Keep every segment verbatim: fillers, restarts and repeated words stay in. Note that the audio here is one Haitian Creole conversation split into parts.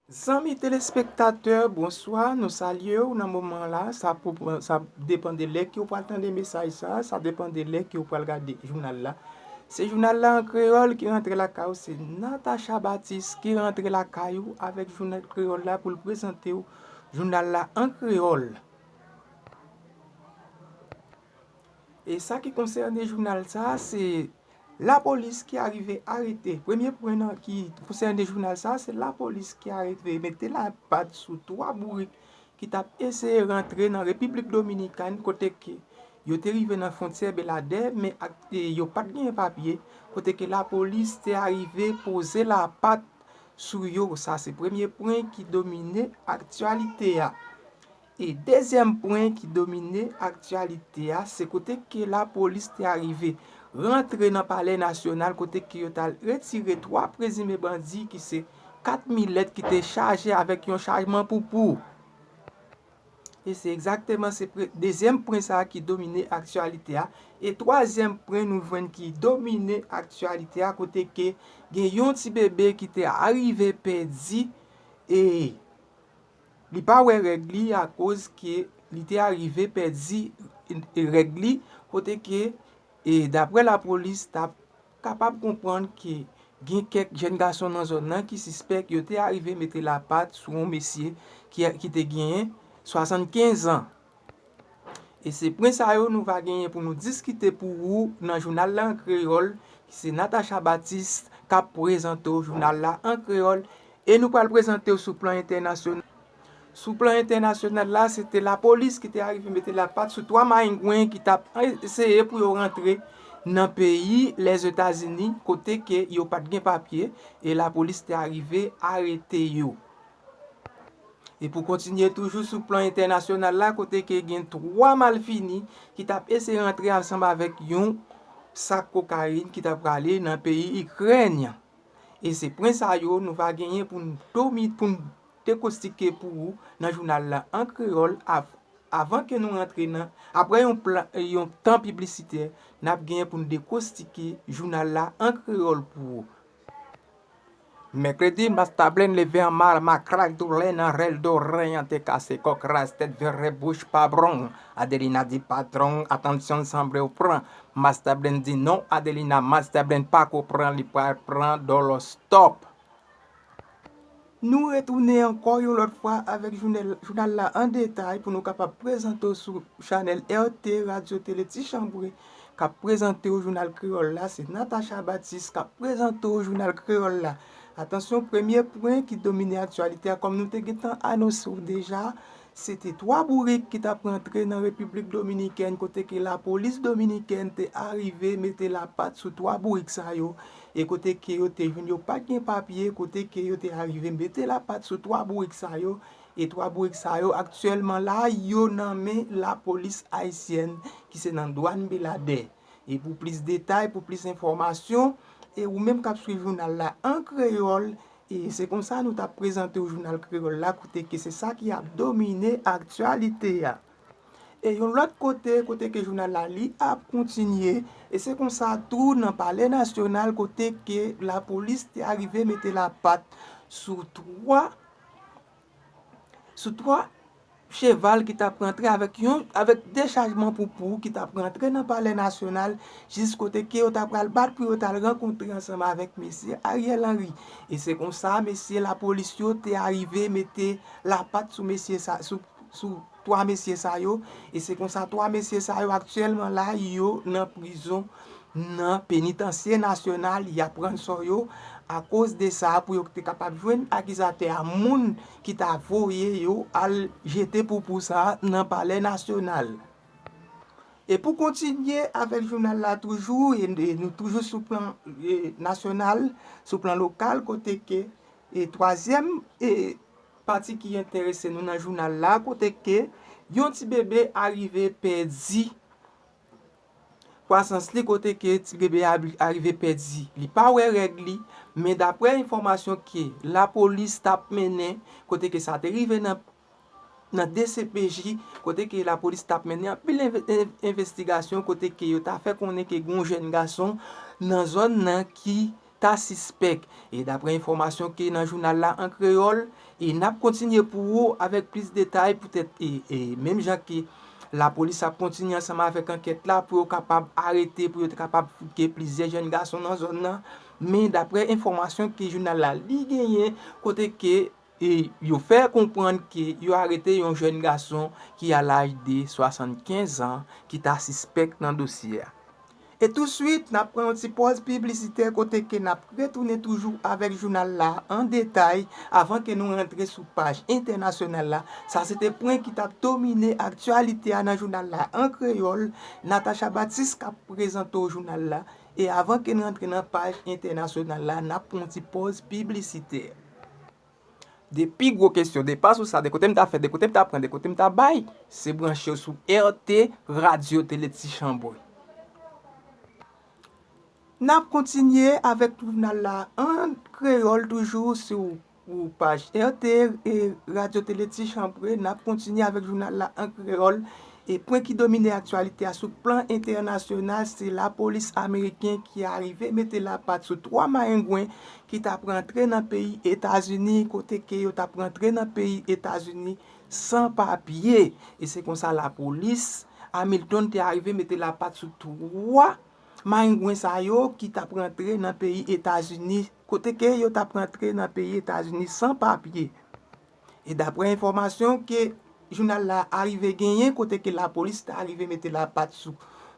Zanmi telespektatè, bonswa, nou salye w nan moman la. Sa pou, sa depann de lè ke w pral tande mesaj sa, sa depann de lè ke w pral gade jounal la. Se jounal la an kreyòl ki rantre lakay ou, se Natacha Batis ki rantre lakay ou avèk jounal kreyòl la pou l prezante w jounal la an kreyòl. E sa ki konsène jounal sa, se lapolis ki arive arete. Premye pwen nan ki konsène jounal sa, se lapolis ki arive mete lapat sou twa bourik ki t ap eseye rantre nan Repiblik Dominikèn, kote ke yo te rive nan fwontyè Beladè, men ak, e, yo pa t genyen papye, kote ke lapolis te arive poze lapat sou yo. Sa se premye pwen ki domine aktyalite a. E dezyèm pwen ki domine aktyalite a, se kote ke lapolis te arive rantre nan Palè Nasyonal, kote ke yo t al retire twa prezime bandi ki se kat milèt ki te chaje avèk yon chajman poupou. E se egzakteman se pre-, dezyèm pwen sa a ki domine aktyalite a. E twazyèm pwen nou jwenn ki domine aktyalite a, kote ke gen yon ti bebe ki te arive pèdi e li pa wè règ li akoz ke li te arive pèdi, e, règ li, kote ke, e, daprè lapolis, t ap kapab konprann ke gen kèk jèn gason nan zòn nan ki sispèk yo te arive mete lapat sou yon mesye ki, ki te genyen swasannkenz an. E se pwen sa yo nou va genyen pou nou diskite pou ou nan jounal la an kreyòl, ki se Natacha Batis k ap prezante w jounal la an kreyòl, e nou pral prezante w sou plan entènasyonal. Sou plan entènasyonal la, se te lapolis ki te arive mete lapat sou twa mayengwen ki t ap eseye pou yo rantre nan peyi Lèzetazini, kote ke yo pa t gen papye, e lapolis te arive arete yo. E pou kontinye toujou sou plan entènasyonal la, kote ke gen twa malfini ki t ap eseye rantre ansanm avèk yon sak kokayin ki t ap prale nan peyi Ikrèn. E se pwen sa yo nou va genyen pou n domi-, pou n dekostike pou ou nan jounal la an kreyòl av-, avan ke nou rantre nan, apre yon plan, yon tan piblisitè, n ap genyen pou n dekostike jounal la an kreyòl pou ou. Mèkredi, Mastablen leve an mal, makrak doulè nan rèl doren an te kase kòk ras tèt vire bouch pa bron. Adelina di patron, atansyon sanble w pran. Mastablen di non, Adelina, Mastablen pa ko pran, li pral pran dolo stòp. Nou retounen ankò yon lòt fwa avèk jounal, jounal la an detay pou nou kapab prezante w sou chanèl R T, Radyo Tele Ti Chanbre, k ap prezante w jounal kreyòl la. Se Natacha Batis k ap prezante w jounal kreyòl la. Atansyon, premye pwen ki domine aktyalite a, kòm nou te gentan anonse w deja, se te twa bourik ki t ap rantre nan Repiblik Dominikèn, kote ke lapolis dominikèn te arive mete lapat sou twa bourik sa yo, e kote ke yo te jwenn yo pa t gen papye, kote ke yo te arive mete lapat sou twa bourik sa yo, e twa bourik sa yo aktyèlman la, yo nan men lapolis ayisyèn ki se nan dwàn Beladè. E pou plis detay, pou plis enfòmasyon, e ou menm k ap swiv jounal la an kreyòl, e se konsa nou t ap prezante w jounal kreyòl la, kote ke se sa ki ap domine aktyalite a. E yon lòt kote, kote ke jounal la li ap kontinye, e se konsa tou nan Palè Nasyonal, kote ke lapolis te arive mete lapat sou twa, sou twa cheval ki t ap rantre avèk yon, avèk dechajman poupou ki t ap rantre nan Palè Nasyonal, jis kote ke yo ta pral bat pou yo t al rankontre ansanm avèk mesye Ariel Henry. E se konsa, mesye lapolis yo te arive mete lapat sou mesye sa, sou, sou twa mesye sa yo. E se konsa, twa mesye sa yo aktyèlman la, yo nan prizon nan penitansye nasyonal, y ap rann sò yo akoz de sa, pou yo te kapab jwenn akizatè a, moun ki ta voye yo al jete poupou sa a nan Palè Nasyonal. E pou kontinye avèk jounal la toujou, e, e nou toujou sou plan, e, nasyonal, sou plan lokal, kote ke, e, twazyèm, e, pati ki enterese nou nan jounal la, kote ke yon ti bebe arive pèdi kwasans li, kote ke ti bebe a arive pèdi, li pa wè règ li, men daprè enfòmasyon ke lapolis t ap mennen, kote ke sa te rive nan, nan D C P J, kote ke lapolis t ap mennen anpil enve-, en-, envestigasyon, kote ke yo ta fè konnen ke gen yon jèn gason nan zòn nan ki ta sispèk. E daprè enfòmasyon ke nan jounal la an kreyòl, e n ap kontinye pou ou avèk plis detay poutèt, e, e menm jan ke lapolis ap kontinye ansanm avèk ankèt la pou yo kapab arete, pou yo te kapab fouke plizyè jèn gason nan zòn nan. Men daprè enfòmasyon ke jounal la li genyen, kote ke e yo fè konprann ke yo arete yon jèn gason ki a laj de swasannkenz an ki ta sispèk nan dosye a. E touswit, n ap pran yon ti pòz piblisitè kote ke n ap retounen toujou avèk jounal la an detay avan ke nou rantre sou paj entènasyonal la. Sa se te pwen ki t ap domine aktyalite a nan jounal la an kreyòl. Natacha Batis k ap prezante w jounal la. E avan ke n rantre nan paj entènasyonal la, n ap pran yon ti pòz piblisitè. De pi gwo kesyon, de pa sou sa, de kote m ta fè, de kote m ta pran, de kote m ta bay, se branche w sou R T, Radyo Tele Ti Chanbre. N ap kontinye avèk jounal la an kreyòl toujou sou, sou paj R T e Radyo Tele Ti Chanbre. N ap kontinye avèk jounal la an kreyòl. E pwen ki domine aktyalite a sou plan entènasyonal, se lapolis ameriken ki arive mete lapat sou twa marengwen ki t ap rantre nan peyi Etazini, kote ke yo t ap rantre nan peyi Etazini san papye. E se konsa lapolis Hamilton te arive mete lapat sou twa marengwen sa yo ki t ap rantre nan peyi Etazini, kote ke yo t ap rantre nan peyi Etazini san papye. E daprè enfòmasyon ke jounal la arive genyen, kote ke lapolis ta arive mete lapat sou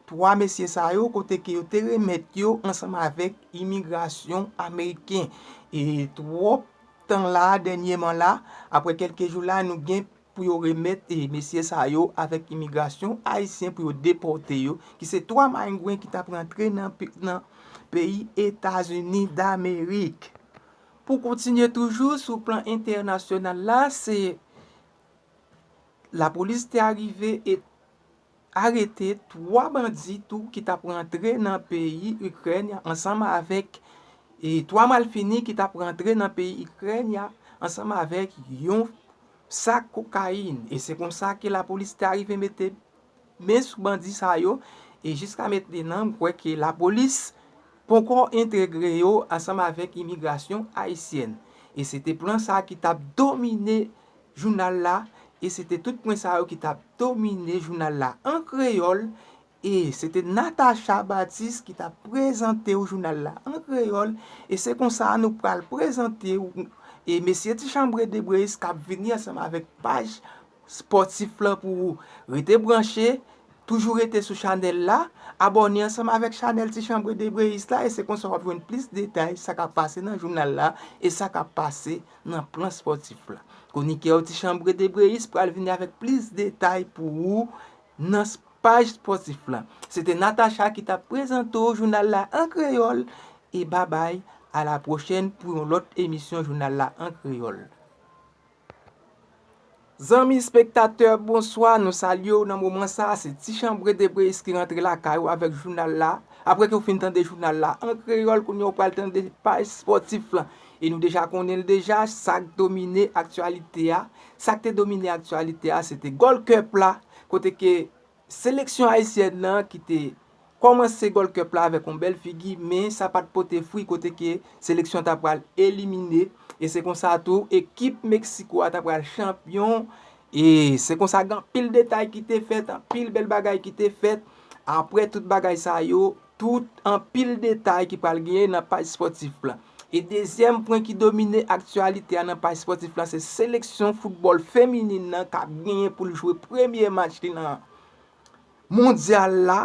twa mesye sa yo, kote ke yo te remèt yo ansanm avèk imigrasyon ameriken. E twòp tan la, dènyèman la, aprè kèlke jou la, nou gen pou yo remèt, e, mesye sa yo avèk imigrasyon ayisyen pou yo depòte yo, ki se twa marengwen ki t ap rantre nan pe-, nan peyi Etazini Damerik. Pou kontinye toujou sou plan entènasyonal la, se lapolis te arive e arete twa bandi tou ki t ap rantre nan peyi Ikrèn ansanm avèk, e, twa malfini ki t ap rantre nan peyi Ikrèn ansanm avèk yon sak kokayin. E se konsa ke lapolis te arive mete men sou bandi sa yo. E jiska mentnan, m kwè ke lapolis poko entegre yo ansanm avèk imigrasyon ayisyèn. E se te plan sa ki t ap domine jounal la, e se te tout pwen sa yo ki t ap domine jounal la an kreyòl, e se te Natacha Batis ki t ap prezante w jounal la an kreyòl, e se konsa nou pral prezante w, e mesye Ti Chanbre Debreyis k ap vini ansanm avèk paj spòtif lan pou ou. Rete branche, toujou rete sou chanèl la, abòne ansanm avèk chanèl Ti Chanbre Debreyis la, e se konsa w ap jwenn plis detay sa k ap pase nan jounal la e sa k ap pase nan plan spòtif la. Kwonikè w Ti Chanbre Debreyis pral vini avèk plis detay pou ou nan paj spòtif lan. Se te Natacha ki t ap prezante w jounal la an kreyòl, e babay, a la pwochèn pou yon lòt emisyon jounal la an kreyòl. Zanmi espektatè, bonswa, nou salye w nan moman sa a. Se Ti Chanbre Debreyis ki rantre lakay ou avèk jounal la. Apre ke w fin tande jounal la an kreyòl, kounye a w pral tande paj spòtif lan. E nou deja konnen l deja, sa k domine aktyalite a. Sa k te domine aktyalite a, se te Gold Cup la, kote ke seleksyon ayisyèn nan ki te kòmanse Gold Cup la avèk yon bèl figi, men sa pa t pote fwi kote ke seleksyon ta pral elimine. E se konsa tou, ekip Meksiko a ta pral chanpyon. E se konsa, gen anpil detay ki te fèt, anpil bèl bagay ki te fèt. Apre tout bagay sa yo, tout anpil detay ki pral genyen nan paj spòtif lan. E dezyèm pwen ki domine aktyalite a nan paj spòtif lan, se seleksyon foutbòl feminin nan k ap genyen pou l jwe premye match li nan mondyal la,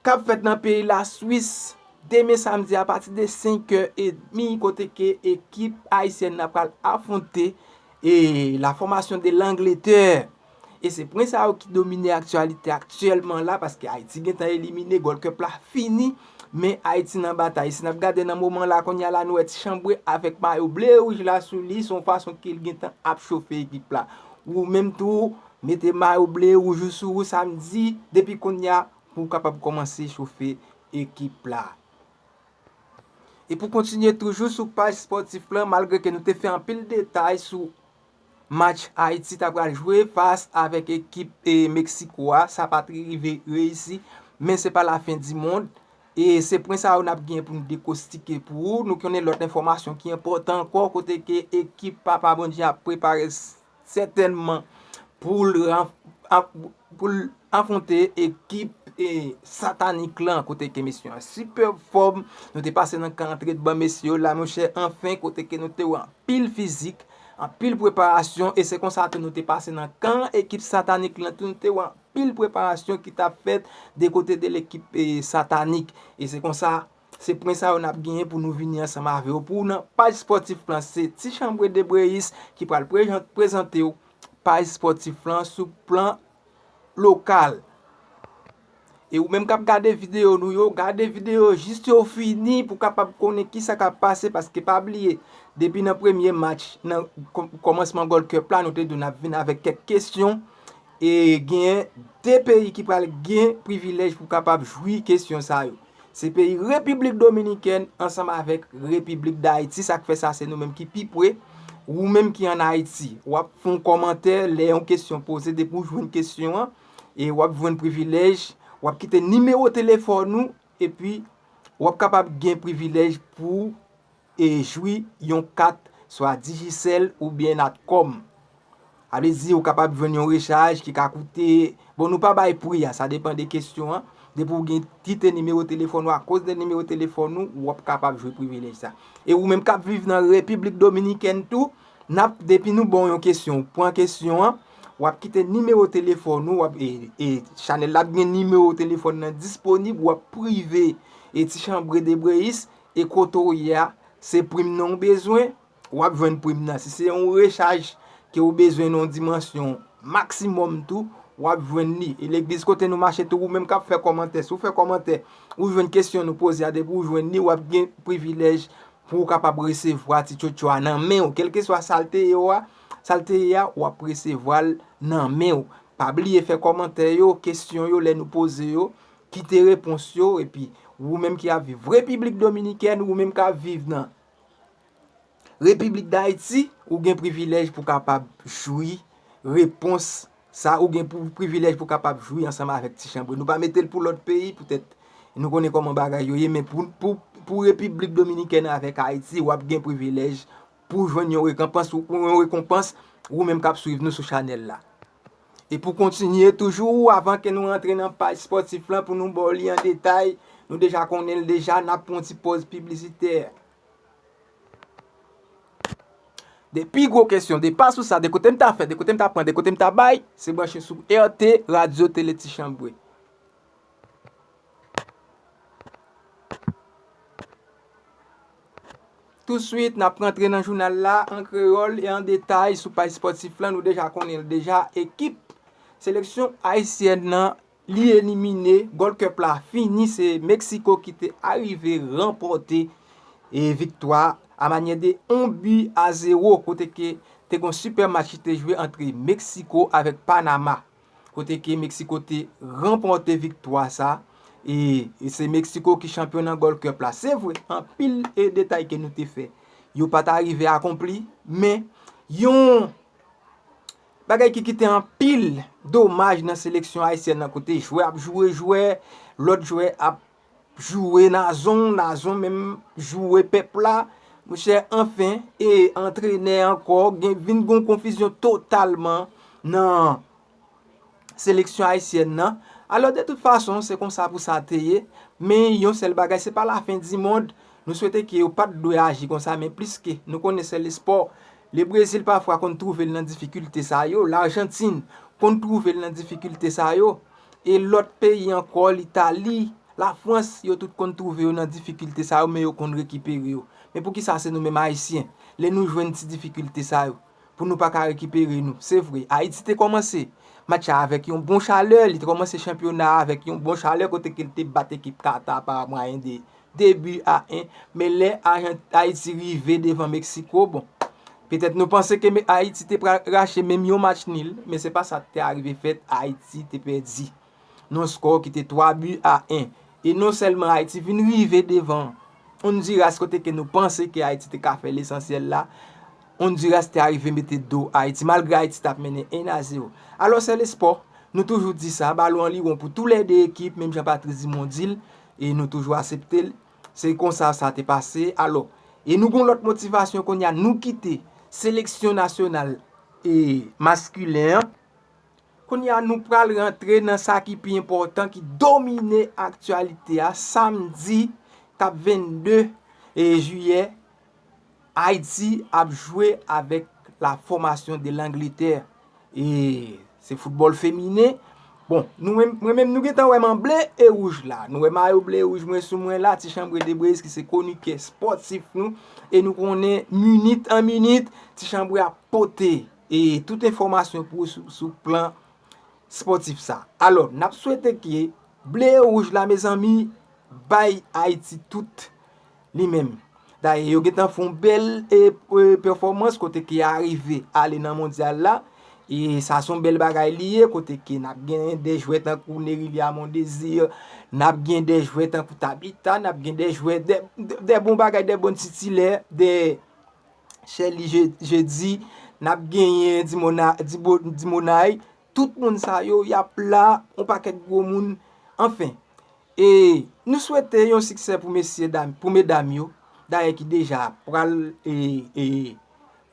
k ap fèt nan peyi Laswis, demen samdi apati de senk è edmi, kote ke ekip ayisyèn nan pral afwonte, e, la formation de l'Angleterre. E se pwen sa yo ki domine aktyalite aktyèlman la, paske Ayiti gentan elimine, Gold Cup la fini, men Ayiti nan batay. Si n ap gade nan moman la, kounye a la, nou wè Ti Chanbre avèk mayo ble wouj la sou li, se yon fason ke l gentan ap chofe ekip la. Ou menm tou, mete mayo ble wouj ou sou ou samdi, depi kounye a, pou w kapab kòmanse chofe ekip la. E pou kontinye toujou sou paj spòtif lan, malgre ke nou te fè anpil detay sou match Ayiti ta pral jwe fas avèk ekip, e, Meksiko a, sa pa t rive reyisi, men se pa lafen di mond. E se pwen sa yo n ap gen pou n dekostike pou ou. Nou konnen lòt enfòmasyon ki enpòtan ankò, kote ke ekip Papa Bondye ap prepare s- sètènman pou l ran- ap- pou l afwonte ekip e, satanik lan, kote ke mesye an sipèb fòm. Nou te pase nan kan antre ban mesye yo la, monchè, anfen, kote ke nou te wè anpil fizik, anpil preparasyon, e se konsa tou nou te pase nan kan ekip satanik lan tou, nou te wè anpil preparasyon ki t ap fèt de kote de lekip e, satanik. E se konsa, se pwen sa yo n ap genyen pou nou vini ansanm avè w. Pou nan paj spòtif lan, se Ti Chanbre Debreyis ki pral prejan- prezante w paj spòtif lan sou plan lokal. E ou menm k ap gade videyo nou yo, gade videyo jis yo fini pou w kapab konnen kisa k ap pase, paske pa bliye, depi nan premye match, nan kò- kòmansman Gold Cup la, nou te di w n ap vin avèk kèk kesyon, e genyen de peyi ki pral gen privilèj pou kapab jwi kesyon sa yo. Se peyi Repiblik Dominikèn ansanm avèk Repiblik Dayiti. Sa k fè sa, se nou menm ki pi pre. Ou menm ki ann Ayiti, w ap fè yon kòmantè lè yon kesyon poze, depi w jwenn kesyon an, e w ap jwenn privilèj, w ap kite nimewo telefòn ou, epi w ap kapab gen privilèj pou e jwi yon kat swa Digicel oubyen Natcom. Sa vle di ou kapab jwenn yon rechaj ki ka koute, bon, nou pa bay pri a, sa depann de kesyon an. Depi w gen kite nimewo telefòn ou, akoz de nimewo telefòn ou, w ap kapab jwi privilèj sa. E ou menm k ap viv nan Repiblik Dominikèn tou, n ap, depi nou ba w yon kesyon, ou pran kesyon an, w ap kite nimewo telefòn ou, w ap, e, e chanèl la ap gen nimewo telefòn nan disponib, w ap prive e Ti Chanbre Debreyis, e kote w ye a, se prim nan w bezwen, w ap jwenn prim nan. Si se yon rechaj ke w bezwen nan yon dimansyon maksimòm tou, w ap jwenn li. E legliz kote nou mache tou, ou menm k ap fè kòmantè, si w fè kòmantè, ou jwenn kesyon nou poze a, depi w jwenn li, w ap gen privilèj pou w kapab resevwa ti tchotcho a nan men w. Kèlkeswa sa l te ye w a, sa l te ye a, w ap resevwa l nan men w. Pa bliye fè kòmantè yo, kesyon yo, lè nou poze yo, kite repons yo, epi ou menm ki ap viv Repiblik Dominikèn, ou menm k ap viv nan Repiblik Dayiti, ou gen privilèj pou kapab jwi repons sa, ou gen pou, privilèj pou kapab jwi ansanm avèk Ti Chanbre. Nou pa mete l pou lòt peyi, poutèt nou konnen kòman bagay yo ye, men pou, pou, pou Repiblik Dominikèn avèk Ayiti, w ap gen privilèj pou jwenn yon rekonpans, ou, yon rekonpans, ou menm k ap swiv nou sou chanèl la. E pou kontinye toujou, avan ke nou rantre nan paj spòtif lan, pou nou ba w li an detay, nou deja konnen l deja, n ap pran yon ti pòz piblisitè. De pi gwo kesyon, de pa sou sa, de kote m ta fè, de kote m ta pran, de kote m ta bay, se branche sou R T, Radyo Tele Ti Chanbre. Touswit, n ap rantre nan jounal la an kreyòl e an detay sou paj spòtif lan. Nou deja konnen l deja. Ekip seleksyon ayisyèn nan, li elimine. Gold Cup la fini. Se Meksiko ki te arive ranpòte e viktwa a manyè de yon bi a zewo, kote ke te gen yon sipè match ki te jwe antre Meksiko avèk Panama, kote ke Meksiko te ranpòte viktwa sa. E, e se Meksiko ki chanpyon nan Gold Cup la. Se vre, anpil e detay ke nou te fè, yo pa t arive akonpli, men yon bagay ki kite anpil domaj nan seleksyon ayisyèn nan, kote jwè ap joure jwè, lòt jwè ap joure nazon, nazon menm joure pèp la. Monchè, anfen, e antrenè ankò, gen, vin gen yon konfizyon totalman nan seleksyon ayisyèn nan. Alò, de tout fason, se konsa pou sa te ye. Men yon sèl bagay, se pa lafen di mond. Nou swete ke yo pa t dwe aji konsa, men pliske nou konnen se lespò. Le Brezil pafwa konn twouve l nan difikilte sa yo. Lajantin konn twouve l nan difikilte sa yo. E lòt peyi ankò, Litali, Lafrans, yo tout konn twouve yo nan difikilte sa yo, men yo konn rekipere yo. Men poukisa se nou menm Ayisyen, lè nou jwenn ti difikilte sa yo, pou nou pa ka rekipere nou? Se vre, Ayiti te kòmanse match la avèk yon bon chalè, li te kòmanse chanpyona a avèk yon bon chalè, kote ke l te bat ekip Kata pa mwayen de de bi a en. Men lè Ajan- Ayiti rive devan Meksiko, bon, petèt nou panse ke Me- Ayiti te pral rache menm yon match nil, men se pa sa k te arive fèt, Ayiti te pèdi nan yon skò ki te twa bi a en. E non sèlman Ayiti vin rive devan Ondiras, kote ke nou panse ke Ayiti te ka fè lesansyèl la, Ondiras te arive mete do Ayiti, malgre Ayiti t ap mennen en a zewo. Alò, se lespò, nou toujou di sa, balon an li won pou toulède ekip, menm jan Patrice Dumont di l, e nou toujou aksepte l. Se konsa sa te pase. Alò, e nou gon lòt motivasyon kounye a, nou kite seleksyon nasyonal e maskilen an. Kounye a, nou pral rantre nan sa ki pi enpòtan, ki domine aktyalite a. Samdi k ap vennde e jiyè, Ayiti ap jwe avèk la fòmasyon de Langletè. E se foutbòl feminen. Bon, nou menm, mwen menm, nou gentan wè m an ble e wouj la. Nou wè mayo ble e wouj mwen sou mwen la, Ti Chanbre Debreyis ki se kwonikè spòtif nou. E nou konnen minit an minit, Ti Chanbre ap pote e tout enfòmasyon pou ou sou, sou plan spòtif sa. Alò, n ap swete ke ble e wouj la, mezanmi, bay Ayiti tout li menm. Dayè, yo gentan fè yon bèl e, e, pèfòmans kote ke a rive ale nan mondyal la. E sa se yon bèl bagay li ye, kote ke n ap gen de jwè tankou Nerilia Mondésir, n ap gen de jwè tankou Tabita, n ap gen de jwè, de, de, de bon bagay, de bon titilè, de Shelly Je- Jeudi, n ap genyen Dimona- Dibo- Dimonay, tout moun sa yo, y ap la, yon pakèt gwo moun. Anfen, e nou swete yon siksè pou mesye dam, pou medam yo, dayè ki deja pral e, e,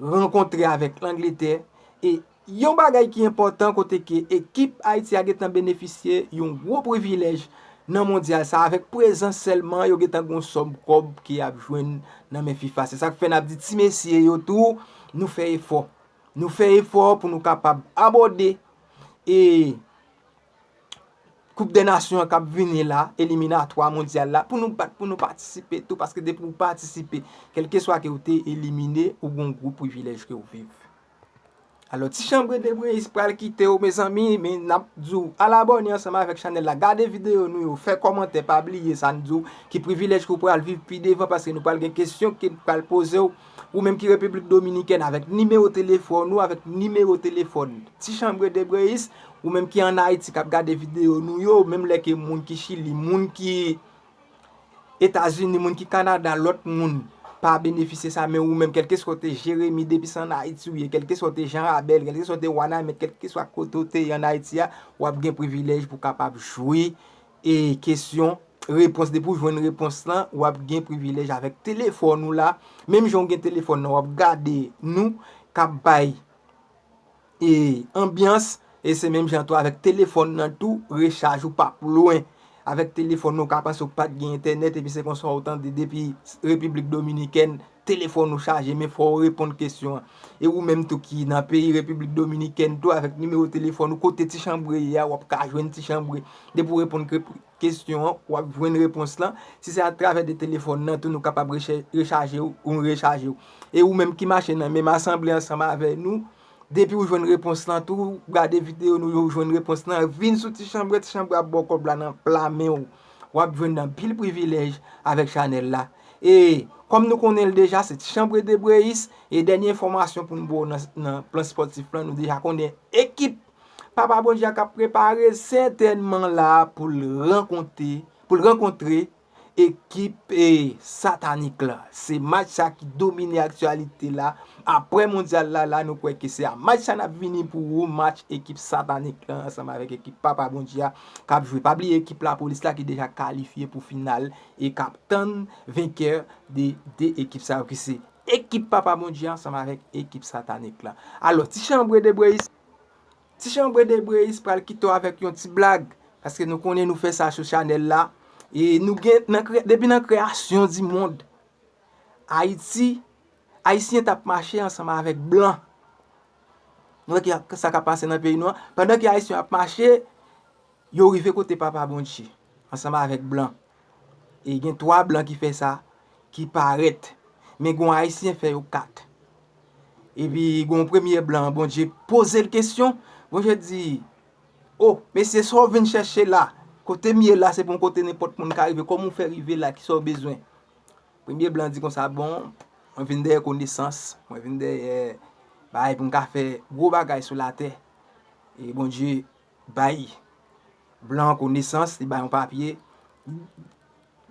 rankontre avèk Langletè. E yon bagay ki enpòtan kote ke ekip Ayiti a gentan benefisye yon gwo privilèj nan mondyal sa avèk prezans sèlman yo gentan gon sòm kòb ke y ap jwenn nan men fifa. Se sa k fè n ap di ti mesye yo tou, nou fè efò. Nou fè efò pou nou kapab abòde e Koup dè Nasyon an k ap vini la, eliminatwa mondyal la, pou nou bat, pou nou patisipe tou, paske depi w patisipe, kèlkeswa ke w te elimine, ou gon gwo privilèj ke w viv. Alò, Ti Chanbre Debreyis pral kite w, mezanmi, men n ap di w al abòne ansanm avèk chanèl la, gade videyo nou yo, fè kòmantè, pa bliye sa n di w, ki privilèj ke w pral viv pi devan, paske nou pral gen kesyon ke n pral poze w, ou menm ki Repiblik Dominikèn, avèk nimewo telefòn ou, avèk nimewo telefòn Ti Chanbre Debreyis, ou menm ki ann Ayiti k ap gade videyo nou yo, menm lè ke moun ki Chili, moun ki Etazini, moun ki Kanada, lòt moun pa benefisye sa, men ou menm, kèlkeswa w te Jeremi, depi se ann Ayiti w ye, kèlkeswa w te Jan Rabèl, kèlkeswa w te Wanament, kèlkeswa kote w te ye ann Ayiti a, w ap gen privilèj pou w kapab jwe e kesyon repons. Depi w jwenn repons lan, w ap gen privilèj avèk telefòn ou la. Menm jan w gen telefòn nan, w ap gade nou k ap bay e anbyans, e se menm jan tou avèk telefòn nan tou, rechaj ou p ap lwen. Avèk telefòn ou ka panse w pa t gen entènèt, epi se konsa w tande depi Repiblik Dominikèn, telefòn ou chaje, men fò w reponn kesyon an. E ou menm tou ki nan peyi Repiblik Dominikèn tou, avèk nimewo telefòn ou, kote Ti Chanbre ye a, w ap ka jwenn Ti Chanbre. Depi w reponn ke- kesyon an, w ap jwenn repons lan. Si se atravè de telefòn nan tou, nou kapab reche- rechaje w, ou rechaje w. E ou menm ki mache nan menm asanble ansanm avè nou, depi w jwenn repons lan tou, w gade videyo nou yo, w jwenn repons lan, vin sou Ti Chanbre, Ti Chanbre ap ba w kòb la nan pla men w. W ap jwenn anpil privilèj avèk chanèl la. E kòm nou konnen l deja, se Ti Chanbre Debreyis. E dènye enfòmasyon pou n ba w nan, nan plan spòtif lan, nou deja konnen ekip Papa Bondye a k ap prepare sètènman la pou l rankonte, pou l rankontre ekip e satanik la. Se match sa ki domine aktyalite la. Apre mondyal la, la nou kwè ke se a match sa n ap vini pou yon match ekip satanik la ansanm avèk ekip Papa Bondye a k ap jwe. Pa bliye ekip Lapolis la ki deja kalifye pou final e k ap tann venkè de de ekip sa yo ki se ekip Papa Bondye ansanm avèk ekip satanik la. Alò, Ti Chanbre Debreyis, Ti Chanbre Debreyis pral kite w avèk yon ti blag, paske nou konnen nou fè sa sou chanèl la. E nou gen, nan kre- depi nan kreyasyon di mond, Ayiti, Ayisyen t ap mache ansanm avèk blan. Nou wè ki sa k ap pase nan peyi nou an. Pandan ke Ayisyen ap mache, yo rive kote Papa Bondye, ansanm avèk blan. E gen twa blan ki fè sa, ki parèt. Men gon Ayisyen fè yo kat. Epi gon premye blan, Bondye poze l kesyon. Bondye di, "O, mesye, sa w vin chèche la? Kote m ye la, se pa yon kote nenpòt moun ka rive. Kòman w fè rive la? Kisa w bezwen?" Premye blan di konsa, "Bon, mwen vin dèyè konesans, mwen vin dèyè bagay pou m ka fè gwo bagay sou latè." E Bondye bay blan an konesans, li bay yon papye.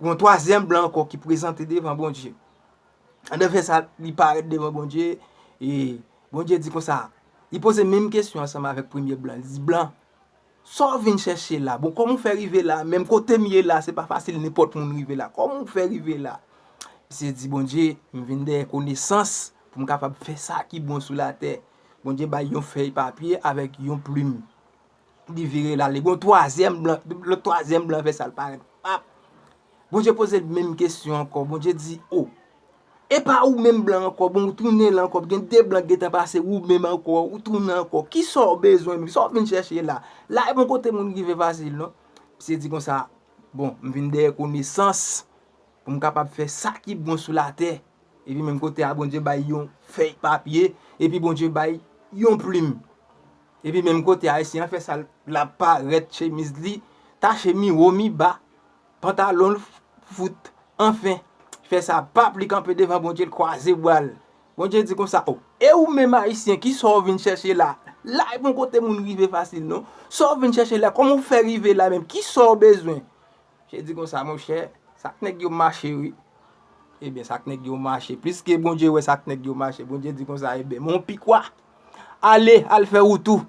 Yon twazyèm blan ankò ki prezante devan Bondye. Andan fè sa, li parèt devan Bondye, e Bondye di konsa, li poze menm kesyon ansanm avèk premye blan. Li di, "Blan, Sa w vin chèche la? Bon, kòman w fè rive la? Menm kote m ye la, se pa fasil nenpòt moun rive la. Kòman w fè rive la? Misye di, Bondye, m vin dèyè konesans pou m kapab fè sa ki bon sou latè. Bondye bay yon fèy papye avèk yon plim. Li vire l ale. Gon twazyèm blan, lòt twazyèm blan fè sa l parèt. Pap! Bondye poze l menm kesyon ankò. Bondye di, o, e pa ou menm blan ankò, bon, ou tounen la ankò, gen de blan gentan pase, ou menm ankò, ou tounen ankò. Kisa w bezwen menm? Sa w vin chèche la? La, e bon kote moun rive fasil, non? Misye di konsa, bon, m vin dèyè konesans pou m kapab fè sa ki bon sou latè. Epi menm kote a, Bondye bay yon fèy papye, epi Bondye bay yon plim. Epi menm kote a, Ayisyen an fè sa, l ap parèt, chemiz li tache mi wo, mi ba, pantalon l fout, anfen, fè sa, pap, li kanpe devan Bondye, l kwaze bra l. Bondye di konsa, o, e ou menm Ayisyen, kisa w vin chèche la? La, e bon kote moun rive fasil, non? Sa w vin chèche la? Kòman w fè rive la menm? Kisa w bezwen? Misye di konsa, monchè, sa k nèg yo mache, wi. Ebyen, sa k nèg yo mache. Pliske Bondye wè sa k nèg yo mache, Bondye di konsa, ebyen, men yon pikwa. Ale, al fè wout ou.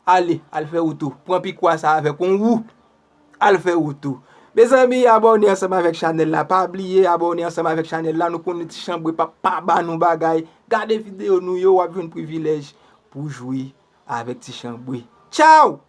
Ale, al fè wout ou. Pran pikwa sa avèk yon wou. Al fè wout ou. Mezanmi, abòne ansanm avèk chanèl la. Pa bliye abòne ansanm avèk chanèl la. Nou konnen Ti Chanbwe p ap pa ba nou bagay. Gade videyo nou yo, w ap jwenn privilèj pou jwi avèk Ti Chanbwe. Tchaw!